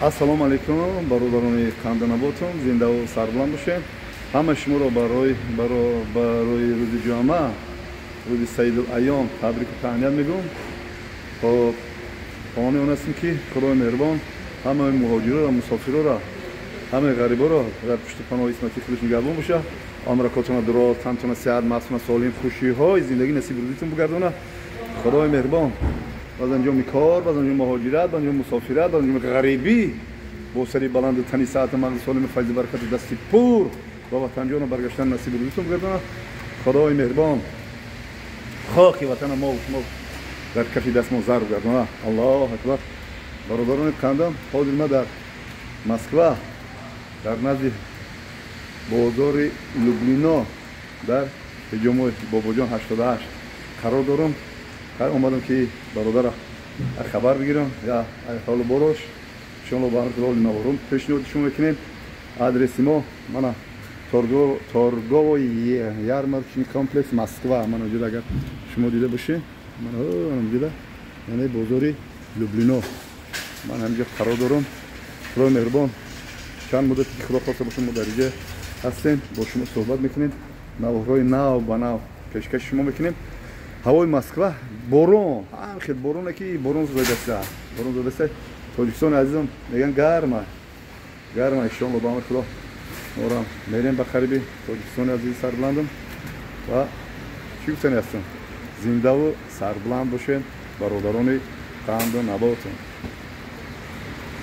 Ассалому алайкум, бародарони қанданаботум, зиндаву сарбуланд бошед. Ҳама шуморо барои рӯзи ҷумъа, рӯзи Саидул Айём табрику таҳният мегӯм. Хоб, хоҳони он ҳастем, ки Худои меҳрубон ҳамаи муҳоҷироро, мусофироро, ҳамаи ғариборо дар пушти паноҳи исмати худаш нигаҳбон боша. Амракотона дуроз, тантона сеҳат, мағзтона солим, хушиҳои зиндагӣ насиби рӯзитон бигардона. Худои меҳрубон баз анҷоми кор, баз анҷоми муҳоҷират, баз анҷоми мусофират, баз анҷоми ғарибӣ бо сари баланду тани саату мағзи солими, файзи баракату дасти пур ба ватанҷоно баргаштан насиби рӯзитон бигардона. Худои меҳрубон хоки ватана мо шумо дар кафи даст мо зарб гардона. Аллоҳ акбар. Бародарони қандам, ҳозир ма дар Москва, дар назди бозори Люблино, дар ҳиҷомои Бобоҷон 88 қарор дорам. Омадам, ки бародара хабар бигирам я ҳолу борош. Иншоалло, ба амри Худо наворум пешниҳоди шумо мекунем. Адреси мо мана торговый ярмарочный комплекс, Москва. Мана ҷуда, агар шумо дида бошед, мана ҷуда, яъне бозори Люблино, ман ҳаминҷо қарор дорам. Худои меҳрубон, чанд муддате ки Худо хоста бошад, мо дар инҷа ҳастем, бо шумо суҳбат мекунем, наворҳои нав ба нав пешкаши шумо мекунем. Ҳавои Москва борон, ҳам хел бороне ки борон задаста, борон задаста. Тоҷикистони азизам меган гарма, гарма. Иншоалло, ба амри Худо морам мерем ба қариби Тоҷикистони азизи сарбуландам. Ва чӣ гуфтани ҳастам? Зиндаву сарбуланд бошед, бародарони қанду наботум.